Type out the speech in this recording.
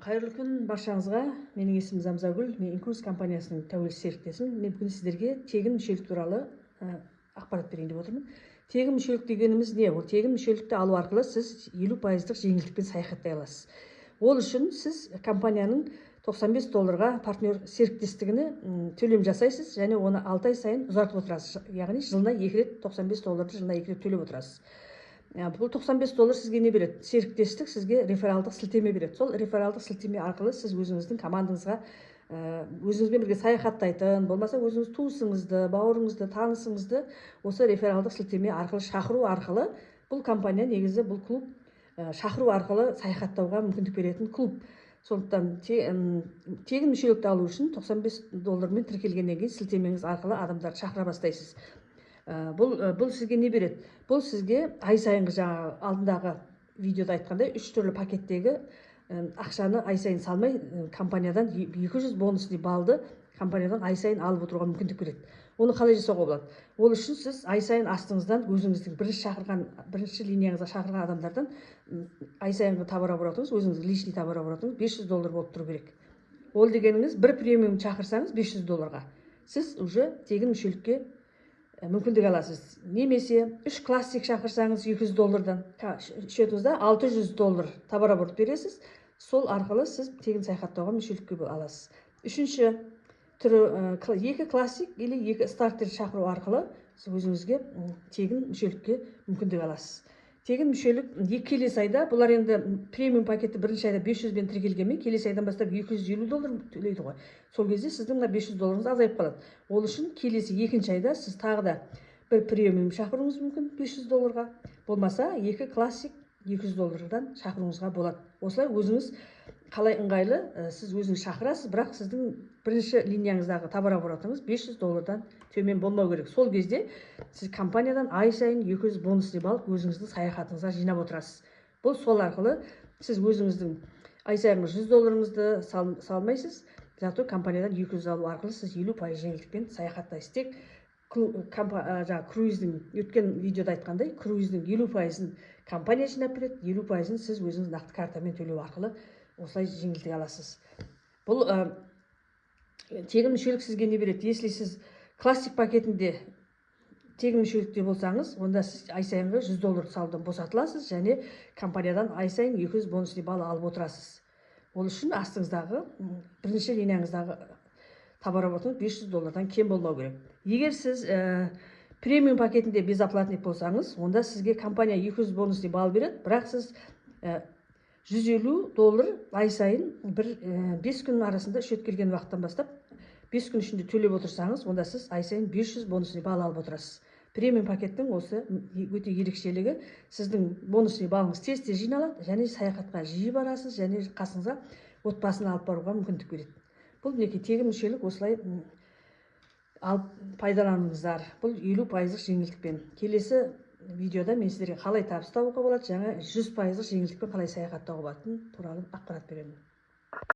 Қайырлы күн баршаңызға! Менің есімім Замзагүл, мен Инкрузес компаниясының тәуелсіз серіктесімін. Мен бүгін сіздерге тегін мүшелік туралы ақпарат берейін деп отырмын. Тегін мүшелік дегеніміз не? Ол тегін мүшелікті алу арқылы сіз 50 пайыздық жеңілдікпен саяхаттай аласыз. Ол үшін сіз компанияның 95 долларға партнер серіктестігіне төлем жасайсыз және оны 6 ай сайын ұзартып отырасыз, яғни жылына екі рет 95 долларды жылына екі рет төлеп отырасыз. Бұл 95 доллар сізге не береді? Серіктестік сізге рефералдық сілтеме береді. Сол рефералдық сілтеме арқылы сіз өзіңіздің командаңызға, өзіңізбен бірге саяхаттайтын, болмаса өзіңіз туысыңызды, бауырыңызды, танысыңызды осы рефералдық сілтеме арқылы шақыру арқылы, бұл компания негізі, бұл клуб шақыру арқылы саяхаттауға мүмкіндік беретін клуб. Сондықтан тегін мүшелікті алу үшін 95 доллармен тіркелгеннен кейін сілтемеңіз арқылы адамдарды шақыра бастайсыз. Бұл сізге не береді? Бұл сізге ай сайынғы, жаңағы алдындағы видеода айтқандай, үш түрлі пакеттегі ақшаны ай сайын салмай, компаниядан 200 бонусный баллды компаниядан ай сайын алып отыруға мүмкіндік береді. Оны қалай жасауға болады? Ол үшін сіз ай сайын астыңыздан өзіңіздің бірінші шақырған, бірінші линияңызға шақырған адамдардан ай сайынғы товарооборотыңыз, өзіңіздің личный товарооборотыңыз 500 доллар болып тұру керек. Ол дегеніңіз, бір премиум шақырсаңыз 500 долларға, сіз уже тегін мүшелікке мүмкіндік аласыз. Немесе үш классик шақырсаңыз 200 доллардан, счетыңызда 600 доллар товарооборот бересіз. Сол арқылы сіз тегін саяхаттауға мүшелікке аласыз. Үшінші түрі, екі классик или екі стартер шақыру арқылы сіз өзіңізге тегін мүшелікке мүмкіндік аласыз. Тегін мүшелік екі келесі айда, бұлар енді премиум пакеті бірінші айда 500-бен тіркелгенмен, келесі айдан бастап 250 доллар төлейді ғой. Сол кезде сіздің мына 500 долларыңыз азайып қалады. Ол үшін келесі екінші айда сіз тағы да бір премиум шақыруыңыз мүмкін 500 долларға, болмаса екі классик 200 доллардан шақыруыңызға болады. Осылай өзіңіз қалай ыңғайлы, сіз өзіңіз шақырасыз, бірақ сіздің бірінші линияңыздағы товарооборотыңыз 500 доллардан төмен болмау керек. Сол кезде сіз компаниядан ай сайын 200 бонусный балл өзіңіздің саяхатыңызға жинап отырасыз. Бұл сол арқылы сіз өзіңіздің ай сайынғы 100 долларыңызды салмайсыз, зато компаниядан 200 алу арқылы сіз 50% жеңілдікпен саяхаттайсыз. Тек жаңағы круиздің, өткен видеода айтқандай, круиздің 50%-ын компания жинап береді, 50%-ын сіз өзіңіз нақты картамен төлеу арқылы осылай жеңілдік аласыз. Бұл тегін мүшелік сізге не береді? Если сіз классик пакетінде тегін мүшелікте болсаңыз, онда сіз ай сайынғы 100 доллар салудан босатыласыз және компаниядан ай сайын 200 бонусный балл алып отырасыз. Ол үшін астыңыздағы бірінші линияңыздағы товарооборотыңыз 500 доллардан кем болмау керек. Егер сіз премиум пакетінде безоплатник болсаңыз, онда сізге компания 200 бонусный балл береді, бірақ сіз 150 доллар ай сайын бір 5 күннің арасында, счет келген уақыттан бастап 5 күн ішінде төлеп отырсаңыз, онда сіз ай сайын 500 бонусный балл алып отырасыз. Премиум пакеттің осы өте ерекшелігі: сіздің бонусный баллыңыз тез тез жиналады және саяхатқа жиі барасыз және қасыңызға отбасын алып баруға мүмкіндік береді. Бұл, мінекей, тегін мүшелік. Осылай алып пайдаланыңыздар, бұл 50 пайыздық жеңілдікпен. Келесі видеода мен сіздерге қалай табыс табуға болады, жаңа 100 пайыздық жеңілдікпен қалай саяхаттауға болатыны туралы ақпарат беремін.